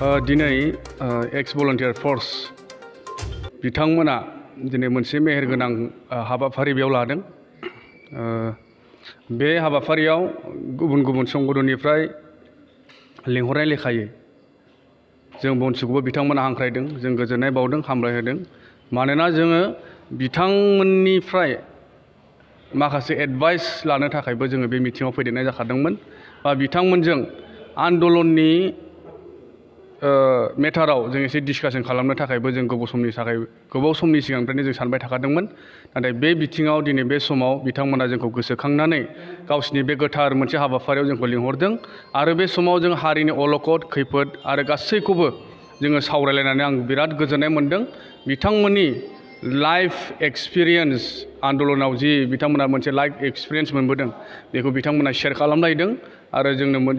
दिनै एक्स भलन्टियार फर्स बिथांमोना दिनै मोनसे मेहेरगोनां हाबाफारि बेयाव लादों। बे हाबाफारियाव गुबुन गुबुन संगठननिफ्राय लिंहरनाय लेखायै जों BoNSUखौबो बिथांमोना हांख्रायदों, जों गोजोननाय बावदों, हामलायहोदों। मानोना जोङो बिथांमोननिफ्राय माखासे एडभाइस लानो थाखायबो जोङो बे मिटिङाव फैदेरनाय जाखादोंमोन बा बिथांमोनजों आन्दलननि मेटाराव जों एसे डिसकासन खालामनो थाखायबो जों गोबाव समनि सिगांनिफ्रायनो जों सानबाय थाखादोंमोन। नाथाय बे बिथिङाव दिनै बे समाव बिथांमोना जोंखौ गोसोखांनानै गावसिनि बे गोथार मोनसे हाबाफारियाव जोंखौ लिंहरदों आरो बे समाव जों हारिनि अलखद खैफोद आरो गासैखौबो जोङो सावरायलायनानै आं बिराद गोजोननाय मोनदों। बिथांमोननि लाइफ एक्सपिरियेन्स आन्दलनाव जि बिथांमोना मोनसे लाइफ एक्सपिरियेन्स मोनबोदों बेखौ बिथांमोना शेयार खालामलायदों आरो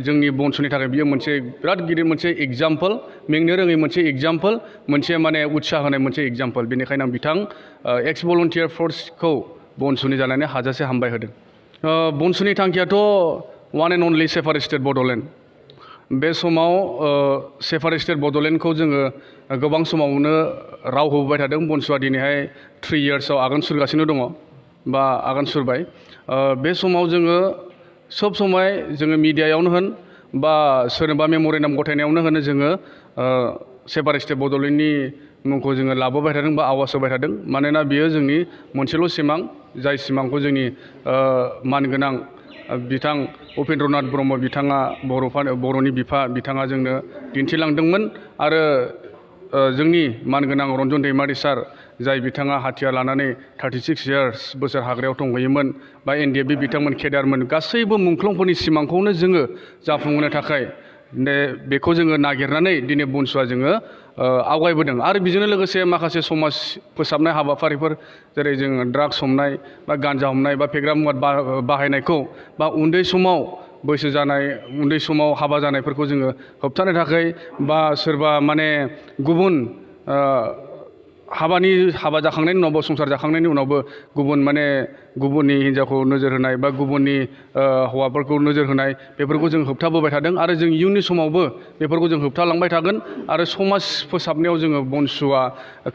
जोंनि BoNSUनि थाखाय बियो मोनसे बिराद गिदिर मोनसे एग्जाम्पल, मेंनो रोङै मोनसे एग्जाम्पल, मोनसे माने उत्साह होनाय मोनसे एग्जाम्पल। बेनिखायनो आं एक्स भलन्टियार फर्सखौ BoNSUनि जानानै हाजासे हामबाय होदों। BoNSUनि थांखियाथ' वान एन्ड अनलि सेपारेटेड बड'लेण्ड। बे समाव सेपारेटेड बड'लेण्डखौ जोङो गोबां समावनो राव होबोबाय थादों। BoNSUआ दिनैहाय 3 इयार्सआव आगान सुरगासिनो दङ बा आगान सुरबाय। बे समाव जोङो सब समय जोङो मिडियायावनो होन बा सोरनोबा मेम'रेन्डाम गथायनायावनो होन जोङो सेपारेटेड बड'लेण्डनि मुंखौ जोङो लाबोबाय थादों बा आवाज होबाय थादों। मानोना बियो जोंनि मोनसेल' सिमां, जाय सिमांखौ जोंनि मानगोनां बिथां उपेन्द्रनाथ ब्रह्म बिथाङा बर'नि बिफा बिथाङा जोंनो दिन्थिलांदोंमोन आरो जोंनि मानगोनां रन्जन दैमारि सार जाय बिथाङा हाथियार लानानै 36 बोसोर हाग्रायाव दंहैयोमोन बा NDF बिथांमोन केडारमोन, गासैबो मुंख्लंफोरनि सिमांखौनो जोङो जाफुंहोनो थाखाय बेखौ जोङो नागिरनानै दिनै BoNSUआ जोङो आवगायबोदों। आरो बेजोंनो लोगोसे माखासे समाज फोसाबनाय हाबाफारिफोर जेरै जोङो ड्राग्स हमनाय बा गान्जा हमनाय बा फेग्रा मुवा बाहायनायखौ बा उन्दै समाव बैसो जानाय, उन्दै समाव हाबा जानायफोरखौ जोङो होबथानो थाखाय बा सोरबा माने गुबुन हाबा जाखांनायनि उनावबो संसार जाखांनायनि उनावबो गुबुननि हिन्जावखौ नोजोर होनाय बा गुबुननि हौवाफोरखौ नोजोर होनाय बेफोरखौ जों होबथाबोबाय थादों आरो जों इयुननि समावबो बेफोरखौ जों होबथालांबाय थागोन। आरो समाज फोसाबनायाव जोङो BoNSUआ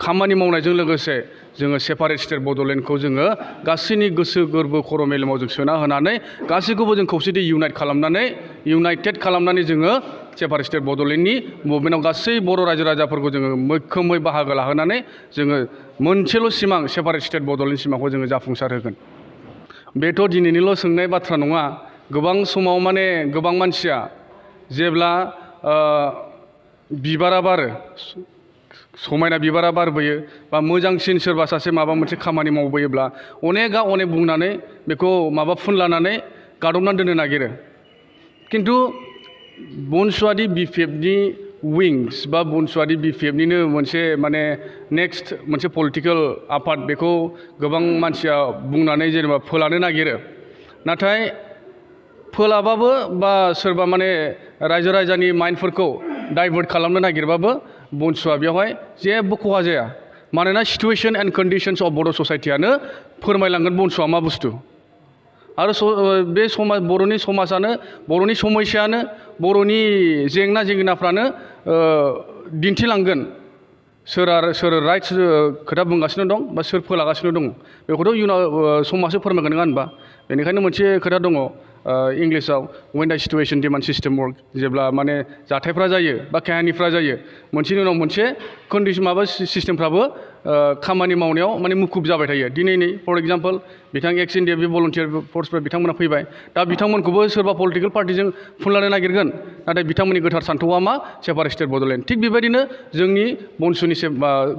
खामानि मावनायजों लोगोसे जोङो सेपारेटेड बड'लेण्डखौ जोङो गासैनि गोसो गोरबो खर' मेलेमाव जों सोना होनानै गासैखौबो जों खौसेथि इउनाइटेड खालामनानै जोङो सेपारेटेड बड'लेण्डनि मुभमेन्टआव गासै बर' रायजो राजाफोरखौ जोङो मैखोमै बाहागो लाहोनानै जोङो मोनसेल' सिमां सेपारेटेड बड'लेण्ड सिमांखौ जोङो जाफुंसार होगोन। बेथ' दिनैनिल' सोंनाय बाथ्रा नङा। गोबां समाव माने गोबां मानसिया जेब्ला बिबारा बारो, समायना बिबारा बारबोयो बा मोजांसिन सोरबा सासे माबा मोनसे खामानि मावबोयोब्ला अनेक बुंनानै बेखौ माबा फुनलानानै गादबनानै दोननो नागिरो। खिन्थु BoNSUआदि BPFनि विंस बा BoNSUआदि BPFनिनो मोनसे माने नेक्स्ट मोनसे पलिटिकेल आफाद, बेखौ गोबां मानसिया बुंनानै जेनेबा फोलानो नागिरो। नाथाय फोलाबाबो बा सोरबा माने रायजो राजानि माइन्डफोरखौ डाइभार्ट खालामनो नागिरबाबो BoNSUआ बेवहाय जेबो खहा जाया। मानोना सिटुएशन एन्ड कन्डिशन्स अफ बर' ससाइटियानो फोरमायलांगोन BoNSUआ मा बुस्थु। आरो बे बर'नि समाजानो, बर'नि समस्यानो, बर'नि जेंना जेंनाफ्रानो दिन्थिलांगोन सोर राइट्स खोथा बुंगासिनो दं बा सोर फोलागासिनो दङ। बेखौथ' इयुनाव समाजसो फोरमायगोन, नङा होनबा? बेनिखायनो मोनसे खोथा दङ इंलिसाव, वेन दा सिटुएशन डिमान्ड सिस्टेम वर्क। जेब्ला माने जाथायफ्रा जायो बा काहानिफ्रा जायो, मोनसेनि उनाव मोनसे सिस्टेमफ्राबो खामानि मावनायाव माने मुखुब जाबाय थायो। दिनै नै फर एग्जाम्पल बिथां एक्स NDF भलन्टियार फर्सफोर बिथांमोना फैबाय। दा बिथांमोनखौबो सोरबा पलिटिकेल पार्टिजों फुनलानो नागिरगोन। नाथाय बिथांमोननि गोथार सान्थौआ मा? सेपारेटेड बड'लेण्ड। थिग बेबायदिनो जोंनि BoNSUनि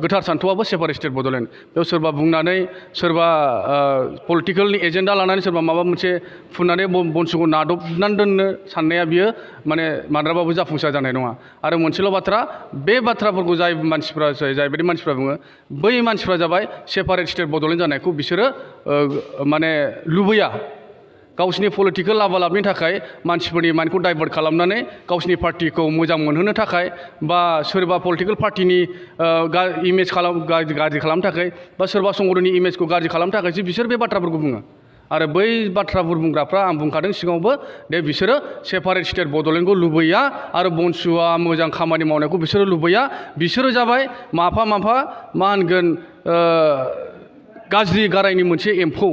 गोथार सान्थौआबो सेपारेटेड बड'लेण्ड। बेयाव सोरबा बुंनानै, सोरबा पलिटिकेलनि एजेन्डा लानानै सोरबा माबा मोनसे फुननानै BoNSUखौ नादबनानै दोननो साननाया बियो माने माद्राबाबो जाफुंसार जानाय नङा। आरो मोनसेल' बाथ्रा, बे बाथ्राफोरखौ जायबायदि मानसिफ्रा बुङो, बै मानसिफ्रा जाबाय सेपारेटेड बड'लेण्ड जानायखौ बिसोरो माने लुबैया। गावसिनि पलिटिकेल लाबालाबनि थाखाय मानसिफोरनि माइन्डखौ डाइभार्ट खालामनानै गावसिनि पार्टिखौ मोजां मोनहोनो थाखाय बा सोरबा पलिटिकेल पार्टिनि इमेज गाज्रि खालामनो थाखाय बा सोरबा संगठननि इमेजखौ गाज्रि खालामनो थाखायसो बिसोर बे बाथ्राफोरखौ बुङो। आरो बै बाथ्राफोर बुंग्राफ्रा आं बुंखादों सिगाङावबो दे बिसोरो सेपारेट स्टेट बड'लेण्डखौ लुबैया आरो बनसुआ मोजां खामानि मावनायखौ बिसोरो लुबैया बिसोरो जाबाय माफा माफा मा होनगोन गाज्रि गारायनि मोनसे एम्फौ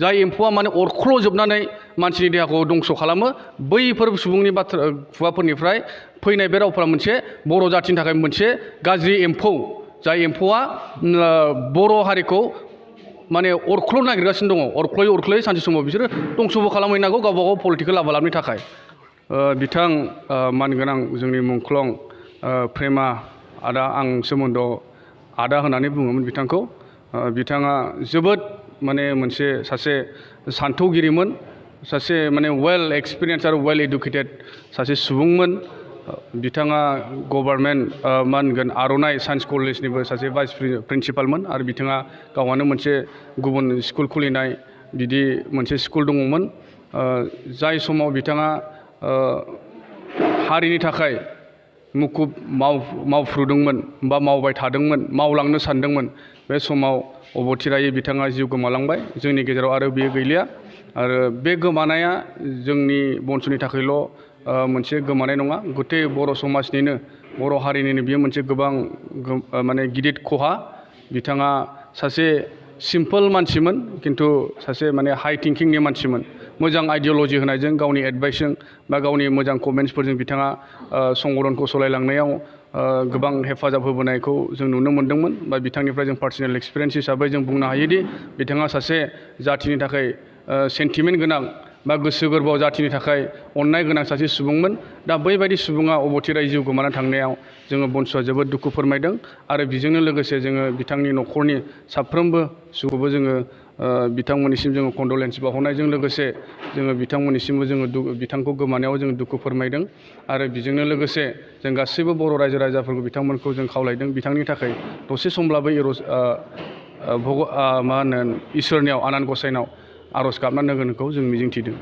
जाय एम्फौआ माने अरख्ल'जोबनानै मानसिनि देहाखौ दंस' खालामो बैफोर सुबुंनि बाथ्रा खुगाफोरनिफ्राय फैनाय बे रावफ्रा मोनसे बर' जाथिनि थाखाय मोनसे गाज्रि एम्फौ जाय एम्फौआ बर' हारिखौ माने अरख्ल' नागिरगासिनो दङ अरख्ल'यै सानसे समाव बिसोरो दंस'बो खालामहैनांगौ गावबा गाव पलिटिकेल आबालाबनि थाखाय बिथां मानगोनां जोंनि मुंख्लं प्रेमा आदा आं सोमोन्दोआव आदा होननानै बुङोमोन बिथांखौ बिथाङा जोबोद माने मोनसे सासे सान्थौगिरिमोन सासे माने वेल एक्सपिरियेन्स आरो वेल एडुकेटेड सासे सुबुंमोन बिथाङा गभर्नमेन्ट मा होनगोन आर'नाइ साइन्स कलेजनिबो सासे भाइस प्रिन्सिपालमोन आरो बिथाङा गावहानो मोनसे गुबुन स्कुल खुलिनाय बिदि मोनसे स्कुल दङमोन जाय समाव बिथाङा हारिनि थाखाय मुखुब मावफ्रुदोंमोन बा मावबाय थादोंमोन मावलांनो सानदोंमोन बे समाव अबथिरायै बिथाङा जिउ गोमालांबाय जोंनि गेजेराव आरो बियो गैलिया आरो बे गोमानाया जोंनि बनसुनि थाखायल' मोनसे गोमानाय नङा गथे बर' समाजनिनो बर' हारिनिनो बियो मोनसे गोबां माने गिदिर खहा बिथाङा सासे सिम्पोल मानसिमोन खिन्थु सासे माने हाई थिंकिंनि मानसिमोन मोजां आइडिय'लजि होनायजों गावनि एडभाइसजों बा गावनि मोजां कमेन्ट्सफोरजों बिथाङा संगठनखौ सालायलांनायाव गोबां हेफाजाब होबोनायखौ जों नुनो मोन्दोंमोन बा बिथांनिफ्राय जों पार्सनेल एक्सपिरियेन्स हिसाबै जों बुंनो हायोदि बिथाङा सासे जाथिनि थाखाय सेन्टिमेन्ट गोनां बा गोसो गोरबोआव जाथिनि थाखाय अननाय गोनां सासे सुबुंमोन दा बैबायदि सुबुङा अबथिरायै जिउ गोमाना थांनायाव जोङो बनसुआ जोबोद दुखु फोरमायदों आरो बेजोंनो लोगोसे जोङो बिथांनि न'खरनि साफ्रोमबो सुबुंखौबो जोङो बिथांमोननिसिम जोङो कन्डलेन्स बावहरनायजों लोगोसे जोङो बिथांमोननिसिमबो जोङो बिथांखौ गोमानायाव जोङो दुखु फोरमायदों आरो बेजोंनो लोगोसे जों गासैबो बर' रायजो राजाफोरखौ बिथांमोनखौ जों खावलायदों बिथांनि थाखाय दसे समब्लाबो मा होनो इसोरनियाव आनान गसाइनाव आर'ज गाबनानै होगोनखौ जों मिजिंथिदों